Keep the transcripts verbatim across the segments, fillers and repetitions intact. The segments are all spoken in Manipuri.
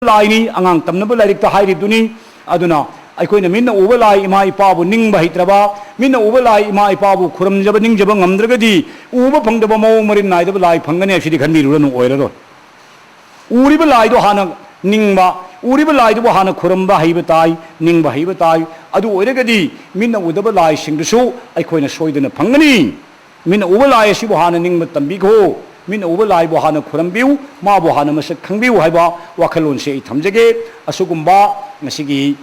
ꯂꯥꯏꯅꯤ, ꯑꯉꯥꯡ ꯇꯝꯅꯕ ꯂꯥꯏꯔꯤꯛꯇ ꯍꯥꯏꯔꯤꯗꯨꯅꯤ꯫ ꯑꯗꯨꯅ ꯑꯩꯈꯣꯏꯅ ꯃꯤꯠꯅ ꯎꯕ ꯂꯥꯏ ꯏꯃꯥ ꯏꯄꯥꯕꯨ ꯅꯤꯡꯕ ꯍꯩꯇ꯭ꯔꯕ, ꯃꯤꯠꯅ ꯎꯕ ꯂꯥꯏ ꯏꯃꯥ ꯏꯄꯥꯕꯨ ꯈꯨꯔꯨꯝꯖꯕ ꯅꯤꯡꯖꯕ ꯉꯝꯗ꯭ꯔꯒꯗꯤ, ꯎꯕ ꯐꯪꯗꯕ ꯃꯑꯣꯡ ꯃꯔꯤꯟ ꯅꯥꯏꯗꯕ ꯂꯥꯏ ꯐꯪꯒꯅꯤ ꯍꯥꯏꯕꯁꯤꯗꯤ ꯈꯟꯕꯤꯔꯨꯔꯅꯨ, ꯑꯣꯏꯔꯔꯣꯏ꯫ ꯎꯔꯤꯕ ꯂꯥꯏꯗꯣ ꯍꯥꯟꯅ ꯅꯤꯡꯕ, ꯎꯔꯤꯕ ꯂꯥꯏꯗꯨꯕꯨ ꯍꯥꯟꯅ ꯈꯨꯔꯨꯝꯕ ꯍꯩꯕ ꯇꯥꯏ, ꯅꯤꯡꯕ ꯍꯩꯕ ꯇꯥꯏ꯫ ꯑꯗꯨ ꯑꯣꯏꯔꯒꯗꯤ ꯃꯤꯠꯅ ꯎꯗꯕ ꯂꯥꯏꯁꯤꯡꯗꯨꯁꯨ ꯑꯩꯈꯣꯏꯅ ꯁꯣꯏꯗꯅ ꯐꯪꯒꯅꯤ꯫ ꯃꯤꯠꯅ ꯎꯕ ꯂꯥꯏ ꯑꯁꯤꯕꯨ ꯍꯥꯟꯅ ꯅꯤꯡꯕ ꯇꯝꯕꯤꯈꯣ, ꯃꯤꯠꯅ ꯎꯕ ꯂꯥꯏꯕꯨ ꯍꯥꯟꯅ ꯈꯨꯔꯨꯝꯕꯤꯌꯨ, ꯃꯥꯕꯨ ꯍꯥꯟꯅ ꯃꯁꯛ ꯈꯪꯕꯤꯌꯨ ꯍꯥꯏꯕ ꯋꯥꯈꯜꯂꯣꯟꯁꯤ ꯑꯩ ꯊꯝꯖꯒꯦ꯫ ꯑꯁꯤꯒꯨꯝꯕ ꯉꯁꯤꯒꯤ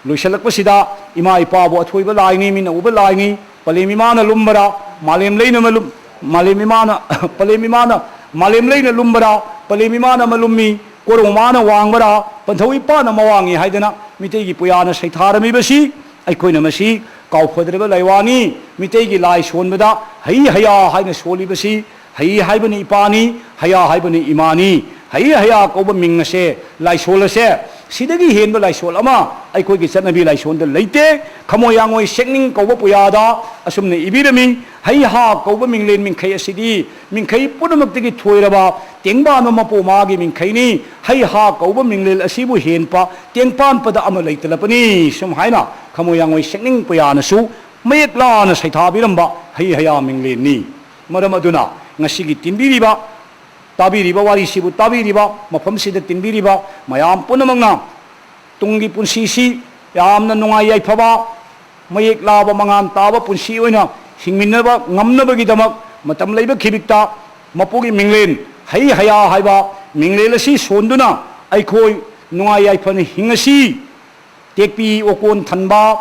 ꯂꯣꯏꯁꯤꯜꯂꯛꯄꯁꯤꯗ ꯏꯃꯥ ꯏꯄꯥꯕꯨ ꯑꯊꯣꯏꯕ ꯂꯥꯏꯅꯤ, ꯃꯤꯠꯅ ꯎꯕ ꯂꯥꯏꯅꯤ, ꯄꯂꯦꯝ ꯏꯃꯥꯅ ꯂꯨꯝꯕꯔꯥ, ꯃꯥꯂꯦꯝ ꯂꯩꯅ ꯃꯂꯨꯝ-, ꯃꯥꯂꯦꯝ ꯏꯃꯥꯅ, ꯄꯂꯦꯝ ꯏꯃꯥꯅ, ꯃꯥꯂꯦꯝ ꯂꯩꯅ ꯂꯨꯝꯕꯔꯥ, ꯄꯂꯦꯝ ꯏꯃꯥꯅ ꯃꯂꯨꯝꯃꯤ, ꯀꯣꯔꯧ ꯃꯥꯅ ꯋꯥꯡꯕꯔꯥ, ꯄꯟꯊꯧ ꯏꯄꯥꯅ ꯃꯋꯥꯡꯉꯤ ꯍꯥꯏꯗꯅ ꯃꯤꯇꯩꯒꯤ ꯄꯨꯌꯥꯅ ꯁꯩꯊꯥꯔꯝꯃꯤꯕꯁꯤ ꯑꯩꯈꯣꯏꯅ ꯃꯁꯤ ꯀꯥꯎꯐꯗ꯭ꯔꯕ ꯂꯥꯏꯋꯥꯅꯤ꯫ ꯃꯤꯇꯩꯒꯤ ꯂꯥꯏ ꯁꯣꯟꯕꯗ ꯍꯩ ꯍꯌꯥ ꯍꯥꯏꯅ ꯁꯣꯜꯂꯤꯕꯁꯤ, ꯍꯩ ꯍꯥꯏꯕꯅ ꯏꯄꯥꯅꯤ, ꯍꯌꯥ ꯍꯥꯏꯕꯅ ꯏꯃꯥꯅꯤ꯫ ꯍꯩ ꯍꯌꯥ ꯀꯧꯕ ꯃꯤꯡ ꯑꯁꯦ, ꯂꯥꯏꯁꯣꯜ ꯑꯁꯦ, ꯁꯤꯗꯒꯤ ꯍꯦꯟꯕ ꯂꯥꯏꯁꯣꯜ ꯑꯃ ꯑꯩꯈꯣꯏꯒꯤ ꯆꯠꯅꯕꯤ ꯂꯥꯏꯁꯣꯟꯗ ꯂꯩꯇꯦ꯫ ꯈꯃꯣꯏ ꯌꯥꯡꯉꯣꯏ ꯁꯦꯛꯅꯤꯡ ꯀꯧꯕ ꯄꯨꯌꯥꯗ ꯑꯁꯨꯝꯅ ꯏꯕꯤꯔꯝꯃꯤ, "ꯍꯩ ꯍꯥ ꯀꯧꯕ ꯃꯤꯡꯂꯦꯟ ꯃꯤꯡꯈꯩ ꯑꯁꯤꯗꯤ ꯃꯤꯡꯈꯩ ꯄꯨꯝꯅꯃꯛꯇꯒꯤ ꯊꯣꯏꯔꯕ ꯇꯦꯡꯕꯥꯟꯕ ꯃꯄꯣ ꯃꯥꯒꯤ ꯃꯤꯡꯈꯩꯅꯤ꯫ ꯍꯩ ꯍꯥ ꯀꯧꯕ ꯃꯤꯡꯂꯦꯟ ꯑꯁꯤꯕꯨ ꯍꯦꯟꯄ ꯇꯦꯡꯄꯥꯟꯄꯗ ꯑꯃ ꯂꯩꯇꯂꯕꯅꯤ"꯫ ꯁꯨꯝ ꯍꯥꯏꯅ ꯈꯃꯣꯏ ꯌꯥꯡꯉꯣꯏ ꯁꯦꯛꯅꯤꯡ ꯄꯨꯌꯥꯅꯁꯨ ꯃꯌꯦꯛ ꯂꯥꯅ ꯁꯩꯊꯥꯕꯤꯔꯝꯕ ꯍꯩ ꯍꯌꯥ ꯃꯤꯡꯂꯦꯟꯅꯤ꯫ ꯃꯔꯝ ꯑꯗꯨꯅ ꯉꯁꯤꯒꯤ ꯇꯤꯟꯕꯤꯔꯤꯕ, ꯇꯥꯕꯤꯔꯤꯕ ꯋꯥꯔꯤꯁꯤꯕꯨ ꯇꯥꯕꯤꯔꯤꯕ, ꯃꯐꯝꯁꯤꯗ ꯇꯤꯟꯕꯤꯔꯤꯕ ꯃꯌꯥꯝ ꯄꯨꯝꯅꯃꯛꯅ ꯇꯨꯡꯒꯤ ꯄꯨꯟꯁꯤꯁꯤ ꯌꯥꯝꯅ ꯅꯨꯡꯉꯥꯏ ꯌꯥꯏꯐꯕ, ꯃꯌꯦꯛ ꯂꯥꯕ ꯃꯉꯥꯟ ꯇꯥꯕ ꯄꯨꯟꯁꯤ ꯑꯣꯏꯅ ꯍꯤꯡꯃꯤꯟꯅꯕ ꯉꯝꯅꯕꯒꯤꯗꯃꯛ ꯃꯇꯝ ꯂꯩꯕ ꯈꯤꯕꯤꯛꯇ ꯃꯄꯨꯒꯤ ꯃꯤꯡꯂꯦꯟ ꯍꯩ ꯍꯌꯥ ꯍꯥꯏꯕ ꯃꯤꯡꯂꯦꯟ ꯑꯁꯤ ꯁꯣꯟꯗꯨꯅ ꯑꯩꯈꯣꯏ ꯅꯨꯡꯉꯥꯏ ꯌꯥꯏꯐꯅ ꯍꯤꯡꯉꯁꯤ꯫ ꯇꯦꯛꯄꯤ ꯑꯣꯀꯣꯟ ꯊꯟꯕ,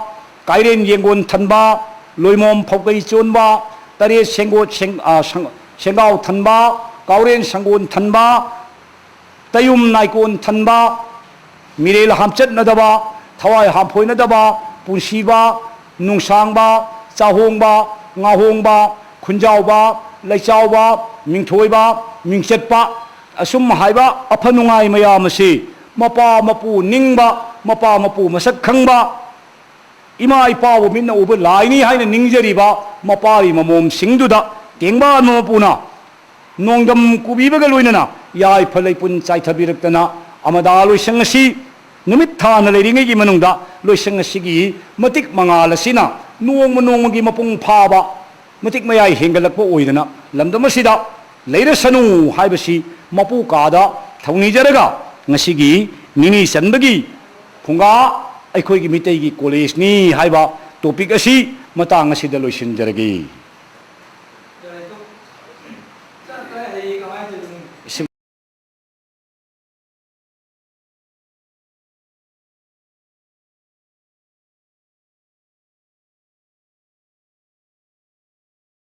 ꯀꯥꯏꯔꯦꯟ ꯌꯦꯡꯒꯣꯟ ꯊꯟꯕ, ꯂꯣꯏꯃꯣꯝ ꯐꯧꯀꯩ ꯆꯣꯟꯕ, ꯇꯔꯦꯠ ꯁꯦꯡꯒꯣꯠ ꯁꯦꯡ-, ꯑ, ꯁꯪ-, ꯁꯦꯡꯒꯥꯎ ꯊꯟꯕ, ꯀꯥꯎꯔꯦꯟ ꯁꯪꯒꯣꯟ ꯊꯟꯕ, ꯇꯌꯨꯝ ꯅꯥꯏꯀꯣꯟ ꯊꯟꯕ, ꯃꯤꯔꯦꯜ ꯍꯥꯝꯆꯠꯅꯗꯕ, ꯊꯋꯥꯏ ꯍꯥꯝꯐꯣꯏꯅꯗꯕ, ꯄꯨꯟꯁꯤꯕ, ꯅꯨꯡꯁꯥꯡꯕ, ꯆꯥꯍꯣꯡꯕ, ꯉꯥꯍꯣꯡꯕ, ꯈꯨꯟꯖꯥꯎꯕ, ꯂꯩꯆꯥꯎꯕ, ꯃꯤꯡꯊꯣꯏꯕ, ꯃꯤꯡꯆꯠꯄ, ꯑꯁꯨꯝ ꯍꯥꯏꯕ ꯑꯐ ꯅꯨꯡꯉꯥꯏ ꯃꯌꯥꯝ ꯑꯁꯤ ꯃꯄꯥ ꯃꯄꯨ ꯅꯤꯡꯕ, ꯃꯄꯥ ꯃꯄꯨ ꯃꯁꯛ ꯈꯪꯕ, ꯏꯃꯥ ꯏꯄꯥꯕꯨ ꯃꯤꯠꯅ ꯎꯕ ꯂꯥꯏꯅꯤ ꯍꯥꯏꯅ ꯅꯤꯡꯖꯔꯤꯕ ꯃꯄꯥꯒꯤ ꯃꯃꯣꯝꯁꯤꯡꯗꯨꯗ ꯇꯦꯡꯕꯥꯟꯕ ꯃꯄꯨꯅ ꯅꯣꯡꯗꯝ ꯀꯨꯕꯤꯕꯒ ꯂꯣꯏꯅꯅ ꯌꯥꯏꯐ ꯂꯩꯄꯨꯟ ꯆꯥꯏꯊꯕꯤꯔꯛꯇꯅ ꯑꯃꯗ ꯂꯣꯏꯁꯪ ꯑꯁꯤ ꯅꯨꯃꯤꯠ ꯊꯥꯅ ꯂꯩꯔꯤꯉꯩꯒꯤ ꯃꯅꯨꯡꯗ ꯂꯣꯏꯁꯪ ꯑꯁꯤꯒꯤ ꯃꯇꯤꯛ ꯃꯉꯥꯜ ꯑꯁꯤꯅ ꯅꯣꯡꯃ ꯅꯣꯡꯃꯒꯤ ꯃꯄꯨꯡ ꯐꯥꯕ, ꯃꯇꯤꯛ ꯃꯌꯥꯏ ꯍꯦꯟꯒꯠꯂꯛꯄ ꯑꯣꯏꯗꯅ ꯂꯝꯗꯝ ꯑꯁꯤꯗ ꯂꯩꯔꯁꯅꯨ ꯍꯥꯏꯕꯁꯤ ꯃꯄꯨ ꯀꯥꯗ ꯊꯧꯅꯤꯖꯔꯒ ꯉꯁꯤꯒꯤ ꯅꯤꯅꯤ ꯆꯟꯕꯒꯤ ꯐꯨꯡꯒꯥ ꯑꯩꯈꯣꯏꯒꯤ ꯃꯤꯇꯩꯒꯤ ꯀꯣꯂꯦꯖꯅꯤ ꯍꯥꯏꯕ topic ꯑꯁꯤ ꯃꯇꯥꯡ ꯑꯁꯤꯗ ꯂꯣꯏꯁꯤꯟꯖꯔꯒꯦ꯫